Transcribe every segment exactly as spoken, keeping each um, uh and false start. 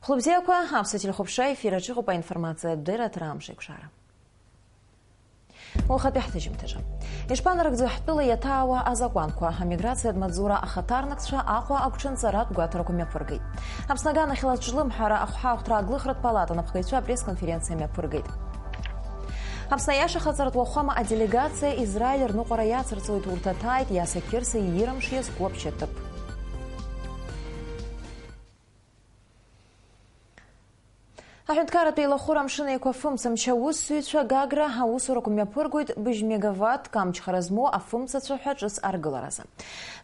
Хәлыбзиақәа, аԥсуа телехәаԥшра ефир аҿы иҟоуп аинформациатә дырраҭара Амш еиқәшара. Уахатәи ҳҭыжьымҭаҿы. Ишԥанарыгӡо ҳтәыла иаҭаауа азакәанқәа? Амиграциатә маҵзура ахаҭарнакцәа Аҟәа агәҽанҵаратә гәаҭарақәа мҩаԥыргеит. Аԥсны аганахьала аҿлымҳара ахәҳахәҭра аглыхратә палата анапхгаҩцәа апресс-конференциа мҩаԥыргеит. Аԥсны аиашахаҵаратә уахәама аделегациа Израиль рныҟәара иацырҵоит, урҭ аҭааит Иаса Қьырса ирымш иазку аԥшьаҭыԥ. Аҳәынҭқарратә еилахәыра Амшын Еиқәа афымцамч аусзуҩцәа Гагра аусурақәа мҩаԥыргоит быжь мегаватт амчхара змоу афымцацәаҳәа ҿыц аргыларазы.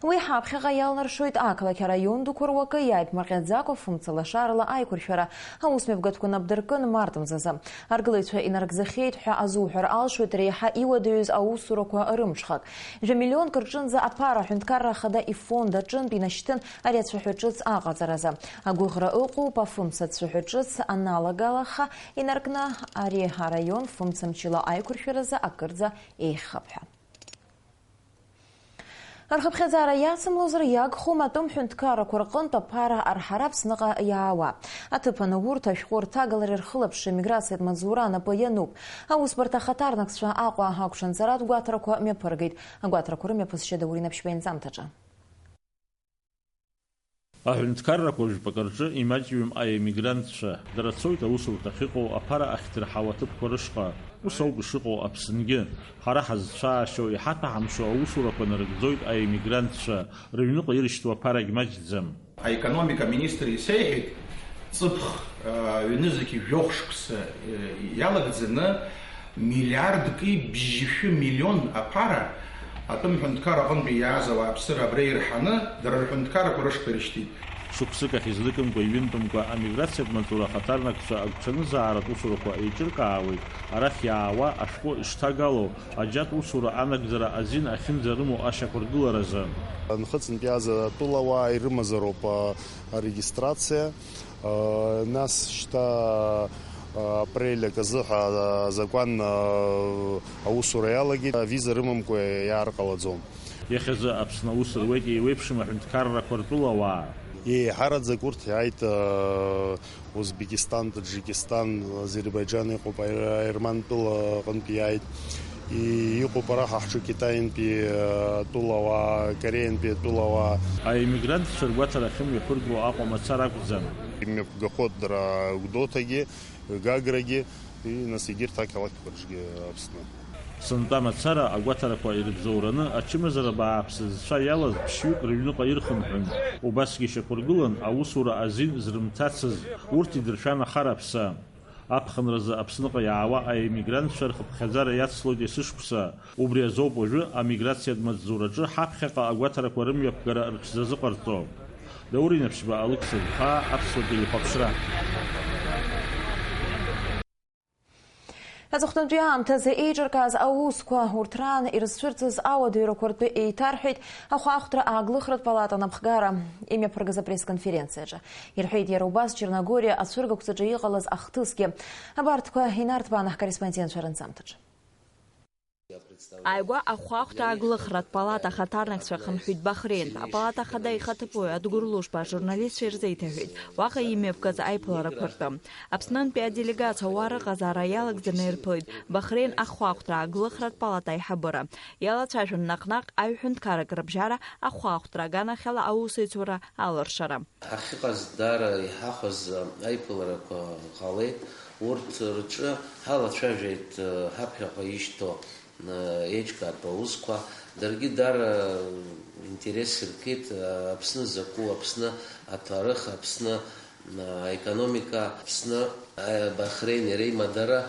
Уи ҳаԥхьаҟа иалнаршоит ақалақь араион дуқәа руакы иааиԥмырҟьаӡакәа фымца лашарала аиқәыршәара аусмҩаԥгатәқәа напдыркын март мзазы. Аргылаҩцәа инарыгӡахьеит ҳәа азуҳәар алшоит реиҳа иуадаҩыз аусурақәа рымҽхак. Жәа миллионк рҿынӡа аԥара аҳәынҭқарра ахада ифонд аҿынтә инашьҭын ари ацәаҳәа ҿыц аҟаҵаразы. Агәыӷра ыҟоуп, афымца цәаҳәа ҿыц аналагалаха инаркны, ари араион фымца мчыла аиқәыршәаразы акырӡа еиӷьхап ҳәа. Рхыԥхьаӡара иацымлозар иагхом атәым ҳәынҭқаррақәа рҟынтә аԥара арҳара Аԥсныҟа иаауа. Аҭыԥаны урҭ ашәҟәы рҭагалара ирхылаԥшша амиграциатә маҵзура анапы иануп. Аусбарҭа ахаҭарнакцәа Аҟәа агәҽанҵаратә гәаҭарақәа мҩаԥыргеит. Агәаҭарақәа рымҩаԥысшьа Даур Инаԥшьба инҵамҭаҿы. Аҳәынҭқаррақәа жәпакы рҿы имаҷҩым аемигрантцәа, дара цоит аусурҭахь иҟоу аԥара ахьҭырҳау аҭыԥқәа рышҟа. Ус ауп ишыҟоу Аԥсынгьы. Ҳара ҳазцәаашьо, иҳаҭәаҳамшьо аусурақәа нарыгӡоит аемигрантцәа, рыҩныҟа ирышьҭоу аԥарагь маҷӡам. Аекономика аминистр исеиҳәеит, ҵыԥх, а, ҩнызқь жәохә шықәса, э, иалагӡаны миллиардки бжьышәи миллион аԥара атәым ҳәынҭқарра аҟынтәи иааз ауааԥсыра абра ирҳаны, дара рҳәынҭқаррақәа рышҟа ирышьҭит. Шықәсык ахь излыкымкәа, иҩынтәымкәа амиграциатә маҵзура ахаҭарнакцәа агәҽанызааратә усурақәа еиҿыркаауеит, арахь иаауа ашәҟәы ишҭагало, аџьатә усура анагӡара азин ахьынӡарымоу ашьақәыргыларазы. Нхыҵынтә иааз атәылауаа ирымазароуп, а, арегистрациа. А, нас шьҭа, а, апрель аказы ҳәа, а, азакәан, а, аусура иалагеит, авиза рымамкәа иаар ҟалаӡом. Иахьазы Аԥсны аус руеит еиуеиԥшым аҳәынҭқаррақәа ртәылауаа. Еиҳараӡак урҭ иааит, а, Узбекистан, Таджикистан, Азербайџан иҟоуп, аер-, аермантәыла аҟынтә иааит. И-, иҟоуп ара ҳа ҳҿы Китаинтәи, а, атәылауаа, Кореинтәи атәылауаа. Аемигрантцәа ргәаҭара ахьымҩаԥырго Аҟәа мацара акәӡам. Имҩаԥгахоит дара Гәдоуҭагьы, Гаграгьы, и, нас егьырҭ ақалақьқәа рҿгьы Аԥсны. Сынтәа мацара агәаҭарақәа ирыбзоураны ачымазара бааԥс зцәа иалаз ԥшьҩык рыҩныҟа ирхынҳәын, убасгьы ишьақәыргылан аусура азин зрымҭацыз, урҭ идыршәан ахараԥса. Аԥхынразы Аԥсныҟа иаауа аемигрантцәа рхыԥхьаӡара иацлоит есышықәса. Убри азоуп уажәы амиграциатә маҵзураҿы ҳаԥхьаҟа агәаҭарақәа рымҩаԥгара рҽзазыҟарҵо. Даур Инаԥшьба, Алықьса Гәхаа, Аԥсуа телехәаԥшра. Аҵыхәтәантәи аамҭазы еиҿыркааз аусқәа урҭ раан ирызцәырҵыз ауадаҩрақәа ртәы еиҭарҳәеит ахәаахәҭра ааглыхратә палата анапхгара имҩаԥыргаз апресс-конференциаҿы. Ирҳәеит иара убас Черногориа ацәыргақәҵаҿы иҟалаз ахҭысгьы. Абарҭқәа инарҭбаан ҳкорреспондентцәа рынҵамҭаҿы. Ааигәа ахәаахәҭра ааглыхратә палата ахаҭарнакцәа хынҳәит Бахрейн. Апалата ахада ихаҭыԥуаҩ Адгәыр Лушба ажурналистцәа ирзеиҭаҳәеит уаҟа имҩаԥгаз аиԥыларақәа ртәы. Аԥснынтәи аделегациа ауаа рыҟазаара иалагӡаны ирԥылеит Бахрейн ахәаахәҭра ааглыхратә палата аиҳабыра. Иалацәажәон наҟ-наҟ аҩ-ҳәынҭқаррак рыбжьара ахәаахәҭра аганахьала аусеицура алыршара. Ҳахьыҟаз даара иҳахәаз аиԥыларақәа ҟалеит. Урҭ рҿы ҳалацәажәеит ҳаԥхьаҟа ишьҭоу еиҿкаатәу аусқәа. Даргьы даара интерес иркит Аԥсны закәу, Аԥсны аҭоурых, Аԥсны аекономика, Аԥсны Бахрейн иреимадара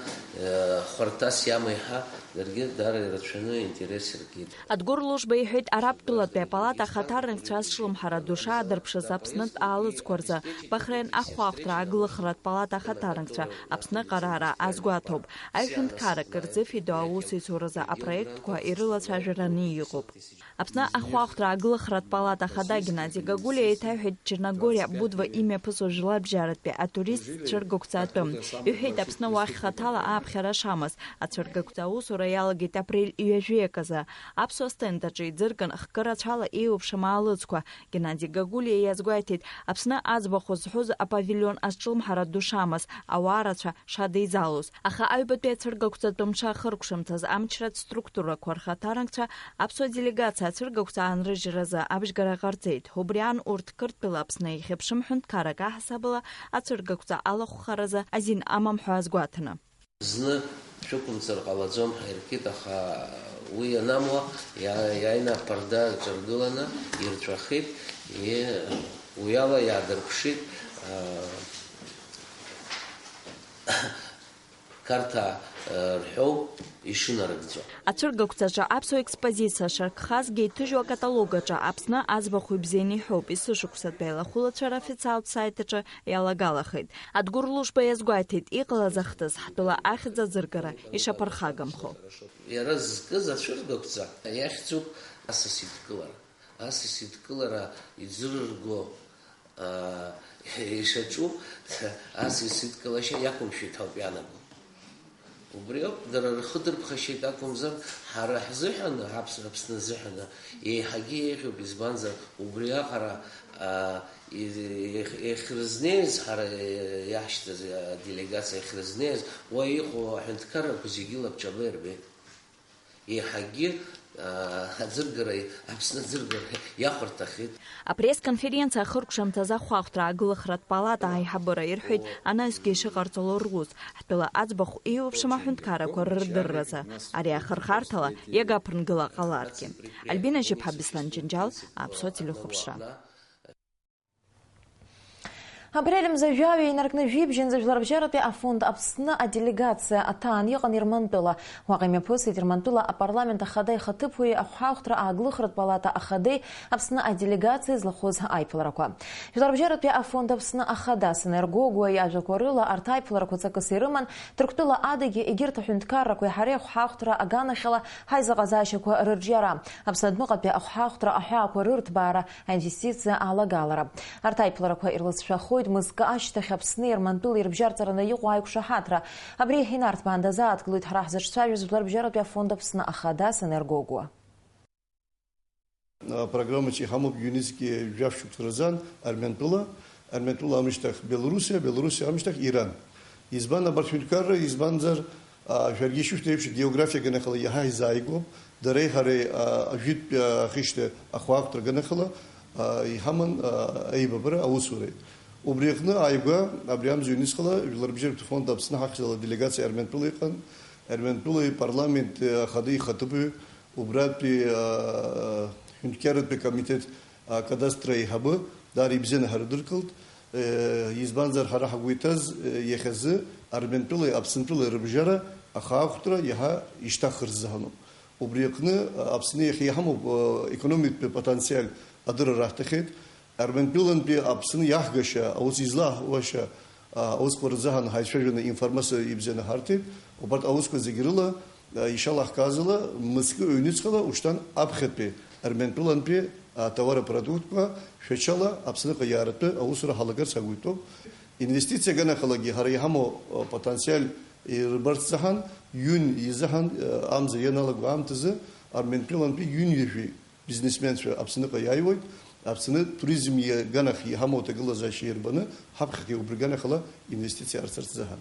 хәарҭас иамоу иаҳа даргьы даара ирацәаны интерес иркит. Адгәыр Лушба иҳәеит, Арабтәылатәи апалата ахаҭарнакцәа азҿлымҳара ду шаадырԥшыз Аԥснытә аалыҵқәа рзы Бахрейн ахәаахәҭра ааглыхратә палата ахаҭарнакцәа Аԥсны аҟараара азгәаҭоуп. Аҩ-ҳәынҭқаррак рзы ФИДО аусеицуразы апроектқәа ирылацәажәараны иҟоуп. Аԥсны ахәаахәҭра ааглыхратә палата ахада Геннади Гагулиа еиҭаҳәеит, Черногориа Будва имҩаԥысуа жәларбжьаратәи атурист цәыргақәҵатәы Иҳәеит Аԥсны уахь хаҭала ааԥхьара шамаз. Ацәыргақәҵа аусура иалагеит апрель ҩажәи аказы. Аԥсуа стенд аҿы иӡырган хкы рацәала еиуеиԥшым аалыҵқәа. Геннади Гагулиа иазгәеиҭеит, Аԥсны аӡбахә зҳәоз апавилион азҿлымҳара ду шамаз, ауаа рацәа шадеизалоз. Аха аҩбатәи ацәыргақәҵатә мшы ахыркәшамҭаз амчратә структурақәа рхаҭарнакцәа аԥсуа делегациа ацәыргақәҵа аанрыжьразы абжьгара ҟарҵеит. Убри аан урҭ Қырҭтәыла Аԥсны ихьыԥшым ҳәынҭқаррак аҳасабала ацәыргақәҵа алахәхаразы азин амам ҳәа азгәаҭаны. Зны шәықәымҵыр ҟалаӡом ҳәа иркит, аха уи анамуа, иа-, иааины аԥарда ҿыргыланы ирҵәахит, и-, уи ала иаадырԥшит, а, Қарҭаа, а, рҳәоуп ишынарыгӡо. Ацәыргақәҵаҿы аԥсуа експозициа шаркхазгьы иҭыжьу акаталог аҿы Аԥсны аӡбахә ибзианы иҳәоуп, есышықәсатәи алахәылацәа рофициалтә саит аҿы иалагалахеит. Адгәыр Лужба иазгәеиҭеит, иҟалаз ахҭыс ҳтәыла ахьӡ аӡыргара ишаԥырхагамхо. Иара зкыз ацәыргақәҵа иахьӡуп асас идкылара. Асас идкылара иӡырырго, аа, ишаҿу асас идкылашьа иақәымшәеит ҳәа ауп иаанаго. Убри ауп, дара рхы дырԥхашьеит акәымзар, ҳара ҳзыҳәаны, ҳаԥс-, Аԥсны азыҳәаны, еиҳагьы еиӷьуп, избанзар, убри аҟара, аа, и-, еих-, еихрызнеиз, ҳара, е-, иаҳшьҭыз, аделегациа еихрызнеиз, уа иҟоу аҳәынҭқаррақәа зегьы лабҿаба ирбеит. Еиҳагьы, аа, аӡыргара, Аԥсны аӡыргара иахәарҭахеит. Апресс-конференциа ахыркәшамҭаз ахәаахәҭра агылахратә палата аиҳабыра ирҳәеит анаҩсгьы ишыҟарҵало рус, ҳтәыла аӡбахә еиуеиԥшым аҳәынҭқаррақәа рырдырразы. Ари ахырхарҭала иага аԥырнгыла ҟаларгьы. Альбина Жьыԥҳа, Беслан Џьынџьал, Аԥсуа телехәаԥшра. Апрель мза жәаҩа инаркны жәибжьынӡа Жәларбжьаратәи афонд Аԥсны аделегациа аҭаан иҟан Ермантәыла. Уаҟа имҩаԥысит Ермантәыла апарламент ахада ихаҭыԥуаҩи ахәҳахәҭра ааглыхратә палата ахадеи Аԥсны аделегациа злахәыз аиԥыларақәа. Жәларбжьаратәи афонд Аԥсны ахада Сенер Гогәуа иажәақәа рыла арҭ аиԥыларақәа ҵакыс ирыман, Ҭырқәтәыла адагьы егьырҭ аҳәынҭқаррақәеи ҳареи ахәҳахәҭра аганахьала ҳаизыҟазаашьақәа рырҿиара, Аԥсны адәныҟатәи ахәҳахәҭра аҳәаақәа рырҭбаара, аинвестициа алагалара. Арҭ аиԥыларақәа ирлыҵшәахоит мызкы ашьҭахь Аԥсни Ермантәылеи ирыбжьарҵараны иҟоу аиқәшаҳаҭра. Абри инарҭбаан дазааҭгылоит ҳара ҳзыҿцәажәоз Жәларбжьаратәи афонд Аԥсны ахада Сенер Гогәуа. Апрограммаҿы иҳамоуп ҩнызқьи жәаф шықәса рзы Арментәыла, Арментәыла амышьҭахь Белоруссиа, Белоруссиа амышьҭахь Иран. Избан абарҭ ҳәынҭқарра, избанзар, а, шәаргьы ишышәҭо еиԥш, географиа аганахьала иаҳа ҳаизааигәоуп, дареи ҳареи, а, ажәытәтәи, а, ахышьҭа ахәаахәҭра аганахьала, а, иҳаман, а, аибабара аусуреи. Убри аҟны ааигәа, абри амза ҩнуҵҟала, Жәларбжьаратәи фонд Аԥсны ҳахьӡала делегациа Арментәыла иҟан, Арментәылеи парламент, а, ахада ихаҭыԥуаҩ, убратәи, а, ҳәынҭқарратәи акомитет, а, кадастр аиҳабы, даара ибзианы ҳарыдыркылт. Э, избанзар, ҳара ҳгәы иҭаз, э, иахьазы Арментәылеи Аԥсынтәылеи рыбжьара ахаахәҭра иаҳа ишьҭаҳхырц заҳаноуп. Убри аҟны, а, Аԥсны иахьа иҳамоуп, а, економикатә потенциал адырра раҳҭахьеит. Арментәылантәи Аԥсны иаҳгашьа, аус излаҳуашьа, а, аусқәа рзыҳәан ҳаицәажәаны информациа ибзианы ҳарҭеит. Убарҭ аусқәа зегьы рыла, а, ишалаҳкаазала, мызкы ҩнуҵҟала ушьҭан аԥхьатәи Арментәылантәи атауаропродуктқәа Шәачала Аԥсныҟа иааратәы аусура ҳалагарц ҳагәы иҭоуп. Инвестициа аганахьалагьы ҳара иҳамоу, а, потенциал ирбарц азыҳәан, ҩынҩажәа изыҳәан, а, амза ианалаго аамҭазы Арментәылантәи ҩынҩажәи бизнесменцәа Аԥсныҟа иааиуеит, Аԥсны туризм иаганахь иҳамоу аҭагылазаашьа ирбаны, ҳаԥхьаҟагьы убри аганахьала инвестициа аарцарц азыҳәан.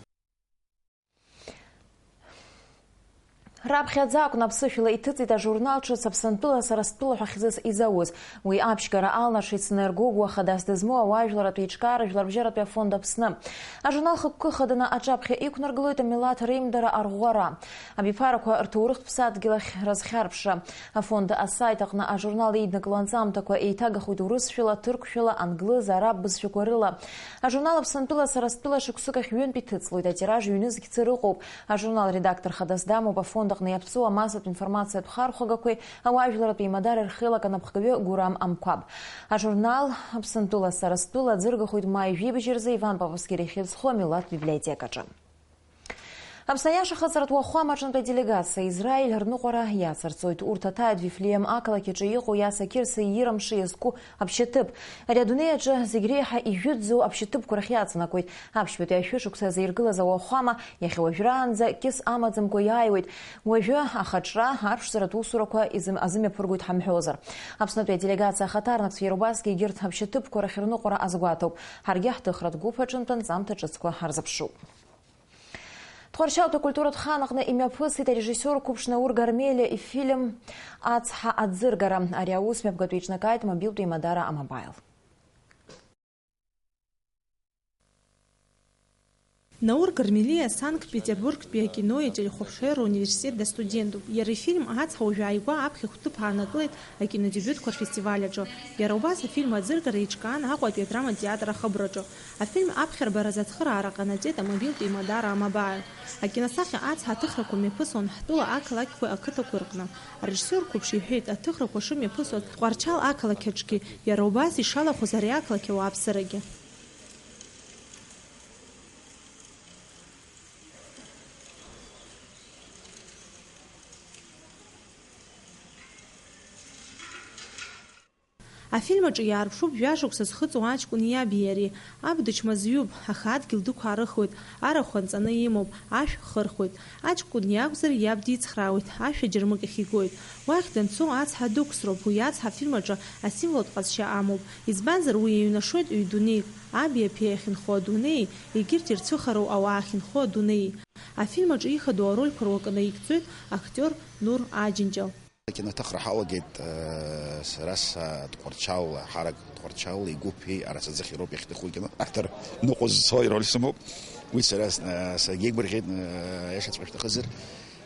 Раԥхьаӡа акәын аԥсышәала иҭыҵит ажурнал ҿыц Аԥсынтәыла сара стәыла ҳәа хьӡыс изауз. Уи аԥшьгара алнаршеит Сенер Гогәуа хадас дызмоу ауаажәларатә еиҿкаара Жәларбжьаратәи афонд Аԥсны. Ажурнал хықәкы хаданы аҿаԥхьа иқәнаргылоит амилаҭ реимдара арӷәӷәара. Абиԥарақәа рҭоурыхтә ԥсадгьыл ахь рызхьарԥшра. Афонд асайт аҟны ажурнал еиднакыло анҵамҭақәа еиҭагахоит урысшәала, ҭырқәшәала, англыз, араб бызшәақәа рыла. Ажурнал Аԥсынтәыла сара стәыла шықәсык ахь ҩынтә иҭыҵлоит, атираж ҩнызқь цыр ыҟоуп. Ажурнал редактор хадас дамоуп афонд аҟны иаԥҵоу амассатә информациатә хархәагақәеи ауаажәларратә еимадареи рхеилак анапхгаҩы Гурам Амқәаб. Ажурнал Аԥсынтәыла сара стәыла аӡыргахоит маи жәибжь рзы Иван Поповски ихьӡ зху амилаҭ библиотекаҿы. Аԥсны аиашахаҵаратә уахәамаҿынтә аделегациа Израиль рныҟәара иацырҵоит. Урҭ аҭааит Вифлеем ақалақь аҿы иҟоу Иаса Қьырса иира мшы иазку аԥшьаҭыԥ. Ари адунеи аҿы зегь реиҳа ижәытәӡоу аԥшьаҭыԥқәа рахь иаҵанакуеит. Аԥшьбатәи ашәышықәса азы иргылаз ауахәама иахьа уажәраанӡа кьыс амаӡамкәа иааиуеит. Уажәы ахаҿра, аԥшӡаратә усурақәа изым-, азымҩаԥыргоит ҳамҳәозар. Аԥснытәи аделегациа ахаҭарнакцәа иара убасгьы егьырҭ аԥшьаҭыԥқәа рахь рныҟәара азгәаҭоуп. Ҳаргьы ҳҭыхратә гәыԥ аҿынтә анҵамҭа ҿыцқәа ҳарзыԥшуп. Тҟәарчалтәи акультуратә хан аҟны имҩаԥысит арежиссиор қәыԥш Наур Гармелиа ифильм Ацҳа аӡыргара. Ари аус мҩаԥгатәы иҿнакааит мобилтәи имадара А-Мобаил. Наур Гармелиа Санкт-Петербургтәи акинои ателехәаԥшреи руниверситет дастудентуп. Иара ифильм Ацҳа уажәы ааигәа аԥхьа хәҭыԥ аанакылеит акинодебиутқәа рфестиваль аҿы. Иара убас афильм аӡыргара еиҿкаан Аҟәатәи адраматә театр ахыбраҿы. Афильм аԥхьарбараз ацхыраара ҟанаҵеит амобилтә еимадара А-Мобаил. Акиносахьа Ацҳа аҭыхрақәа мҩаԥысуан ҳтәыла ақалақьқәеи ақыҭақәеи рҟны. Арежиссиор қәыԥш иҳәеит, аҭыхрақәа шымҩаԥысуаз Тҟәарчал ақалақь аҿгьы, иара убас ишалахәыз ари ақалақь ауааԥсырагьы. Афильм аҿы иаарԥшуп жәа-шықәса зхыҵуа аҷкәын иаби иареи. Аб дычмазаҩуп, аха адгьыл дықәаарыхуеит, арахә анҵаны имоуп, ашә хырхуеит. Аҷкәын иакәзар, иаб дицхраауеит, ашә аџьармыкьахь игоит. Уахь данцо ацҳа дықәсроуп, уи ацҳа афильм аҿы асимволтә ҟазшьа амоуп. Избанзар, уи иҩнашоит ҩ-дунеик, аби аԥеи ахьынхо адунеии, егьырҭ ирцәыхароу ауаа ахьынхо адунеии. Афильм аҿы ихадоу арольқәа руакы наигӡоит актиор Нур Аџьынџьал. Акиноҭыхра ҳалагеит, э, сара са Тҟәарчалла, ҳарак Тҟәарчалла игәыԥи арасаӡыхь ироуп иахьҭыху акино. Актор ныҟәызцо ироль сымоуп. Уи сара, э, саргьы еигәырӷьеит, э, аиашаҵәҟьа шәҭахызар.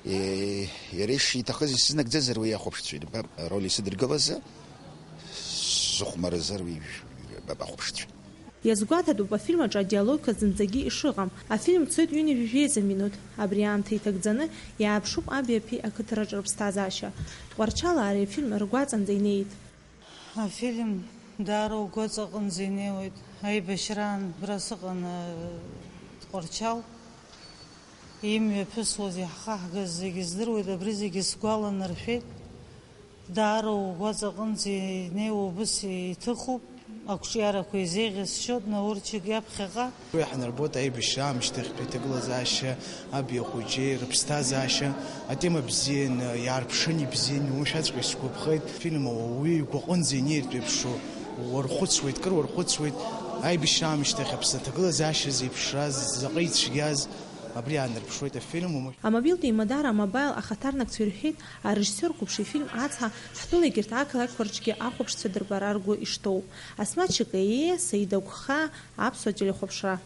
Э, иара ишиҭахыз исызнагӡазар уи ахәаԥшцәа ирбап, ароль исыдыргылазы, сзыхәмаразар уи жәбап ахәаԥшцәа. Иазгәаҭатәуп афильм аҿы адиалогқәа зынӡагьы ишыҟам. Афильм цоит ҩынҩажәи жәеиза минуҭ. Абри аамҭа иҭагӡаны иааԥшуп аби аԥеи ақыҭараҿы рыԥсҭазаашьа. Тҟәарчала ари афильм ргәаҵанӡа инеит. Афильм даара угәаҵа аҟынӡа инеиуеит. Аибашьраан абра сыҟан, э, Тҟәарчал. Имҩаԥысуаз, иаҳхаҳгаз зегьы здыруеит, абри зегьы сгәаланаршәеит. Даара угәаҵа аҟынӡа инеиуа убыс иҭыхуп, ақәҿиарақәа изеиӷьасшьоит, Наурчик иаԥхьаҟа. Уи ҳанарбоит аибашьра аамышьҭахьтәи аҭагылазаашьа, аби ахәыҷи рыԥсҭазаашьа, атема бзианы иаарԥшын, ибзианы, уи шәаҵәҟьа исгәаԥхеит. Фильм ауаҩы игәаҟынӡа инеиртә еиԥшу, уархәыцуеит, кыр уархәыцуеит, аибашьра аамышьҭахь Аԥсны аҭагылазаашьа зеиԥшраз, заҟа ицәгьаз, абри аанарԥшуеит афильм. Амобилтә еимадара А-Мобаил ахаҭарнакцәа ирҳәеит, арежиссиор қәыԥш ифильм Ацҳа ҳтәыла егьырҭ ақалақьқәа рҿгьы ахәаԥшцәа дырбар аргәы ишҭоу. Асмаҭ Чакаииа, Саида Гәхаа, Аԥсуа телехәаԥшра.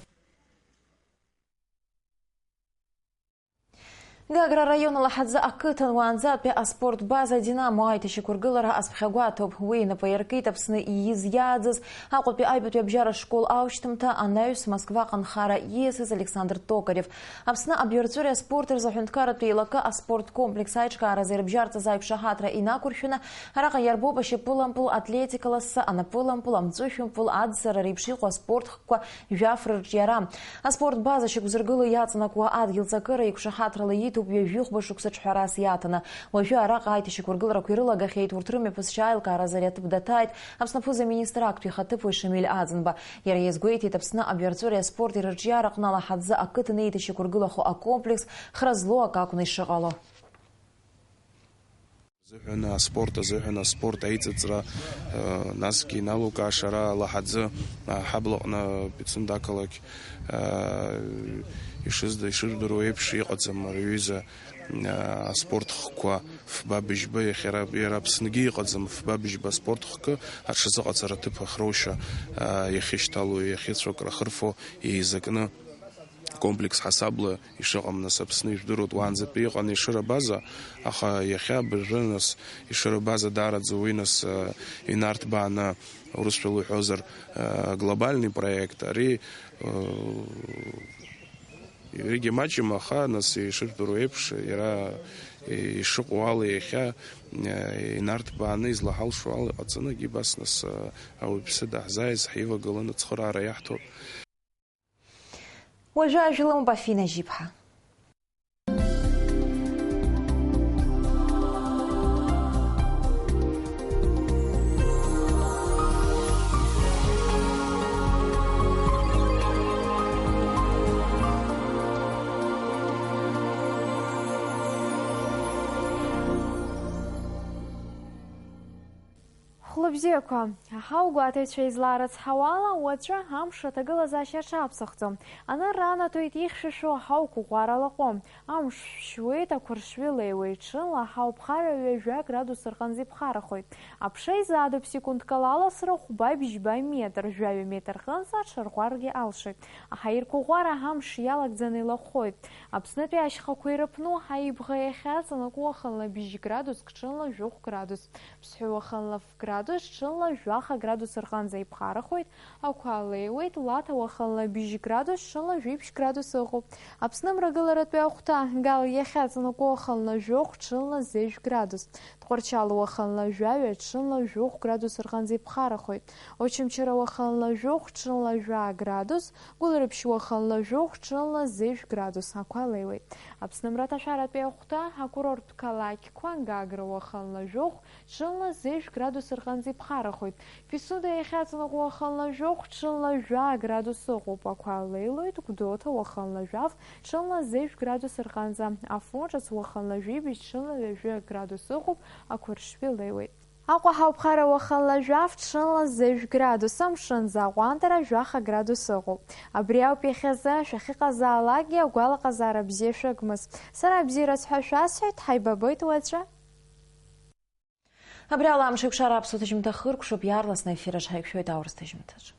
Гагра араион Алаҳаӡы ақыҭан уаанӡатәи аспорт база Динамо аиҭашьақәыргылара азԥхьагәаҭоуп. Уи инапы аиркит Аԥсны ииз иааӡаз Аҟәатәи аҩбатәи абжьара школ аушьҭымҭа анаҩс Москваҟа анхара ииасыз Александр Токарев. Аԥсны абиорҵәыреи аспорти рзы аҳәынҭқарратә еилакы аспорт комплекс аиҿкааразы ирыбжьарҵаз аиқәшаҳаҭра инақәыршәаны, араҟа иарбоуп ашьапылампыл, атлетика лассы, анапылампыл, амҵәышәымпыл, аӡсара реиԥш иҟоу аспорт хкқәа жәаф рырҿиара. Аспорт база шьақәзыргыло иаҵанакуа адгьыл ҵакыра еиқәшаҳаҭрала ииҭоуп ҩажәихәба шықәса ҿҳәарас иаҭаны. Уажәы араҟа аиҭашьақәыргыларақәа ирылагахьеит, урҭ рымҩаԥысшьа аилкааразы ари аҭыԥ даҭааит Аԥсны аԥыза-министр актәи ихаҭыԥуаҩ Шамиль Аӡынба. Иара иазгәеиҭеит, Аԥсны абиорҵәыреи аспорти рырҿиара аҟны Алаҳаӡы ақыҭан еиҭашьақәыргылахо акомплекс хра злоу акы акәны ишыҟало. Азыҳәан аспорт азыҳәан аспорт аиҵыҵра, э, насгьы иналукааша ара Алаҳаӡы, э, ҳаблаҟны Пицунда ақалақь, э, ишызда-, ишырдыруа еиԥш иҟаӡам ари аҩыза, э, аспорт хкқәа фба-быжьба иахьа ара, иара Аԥсныгьы иҟаӡам фба-быжьба аспорт хкы аҽазыҟаҵара аҭыԥ ахроушьа, э, иахьышьҭало, иахьыцәакрахырфо еизакны. Комплекс ҳасабла ишыҟам, нас, Аԥсны ижәдыруеит, уаанӡатәи иҟан Ешыра база, аха иахьа абыржәы, нас, Ешыра база даараӡа уи, нас, э, инарҭбааны, урысшәала уҳәозар, э, глобальный проект, ари, э, егьа маҷым, аха, нас, ишыжәдыруа еиԥш, иара ишыҟоу ала иахьа, э, инарҭбааны излаҳалшо ала иҟаҵаны, егьи абас, нас, э, ауаҩԥсы даҳзааиз ҳивагыланы ацхыраара иаҳҭоит. Уажәы ажәа лымоуп Афина Жьиԥҳа. Бзиақәа, аҳауа гәаҭаҩцәа излаарыцҳауала, уаҵәы амш аҭагылазаашьа аҽаԥсахӡом. Анырра анатәоит ихьшәашәо аҳауа қәыӷәӷәара лаҟәы. Амш шәшьуеит, ақәыршҩы леиуеит, ҽынла аҳауа ԥхара ҩажәа градус рҟынӡа иԥхарахоит. Аԥша изаадуп секундк ала аласра хәба-бжьба метр, жәаҩа метр рҟынӡа аҽарӷәӷәаргьы алшоит. Аҳаирқәыӷәӷәара амш иалагӡаны илахәхоит. Аԥснытәи ашьхақәа ирыԥну аибӷа иахьаҵанакуа уахынла бжь градуск, ҽынла жәохә градус. Ԥсҳәы уахынла ф градус, ҽынла жәаха градус рҟынӡа иԥхарахоит, ақәа леиуеит, Лаҭа уахынла бжь градус, ҽынла жәиԥшь градус ыҟоуп. Аԥсны мрагыларатәи ахәҭа, Гал иахьаҵанакуа уахынла жәохә, ҽынла зежә градус. Тҟәарчал уахынла жәаҩа, ҽынла жәохә градус рҟынӡа иԥхарахоит. Очамчыра уахынла жәохә, ҽынла жәа градус, Гәылрыԥшь уахынла жәохә, ҽынла зежә градус, ақәа леиуеит. Аԥсны мраҭашәаратәи ахәҭа, акурорттә қалақьқәа, Гагра уахынла жәохә, ҽынла зежә градус рҟынӡа иԥхарахоит. Пицунда иахьаҵанакуа уахынла жәохә, ҽынла жәа градус ыҟоуп, ақәа леилоит. Гәдоуҭа уахынла жәаф, ҽынла зежә градус рҟынӡа. Афон ҿыц уахынла жәибжь, ҽынла ҩажәа градус ыҟоуп, ақәыршҩы леиуеит. Аҟәа ҳауԥхара уахынла жәаф, ҽынла зежә градус, амшынӡы аҟәандара жәаха градус ыҟоуп. Абри ауп иахьазы, шәахьыҟазаалакгьы агәалаҟазаара бзиа шәыгмыз. Сара абзиараз ҳәа шәасҳәеит, ҳаибабоит уаҵәы. Абри ала амш еиқәшара аԥсуа ҭыжьымҭа хыркәшоуп, иаарласны аефир аҿы ҳаиқәшәоит аурыс ҭыжьымҭаҿы.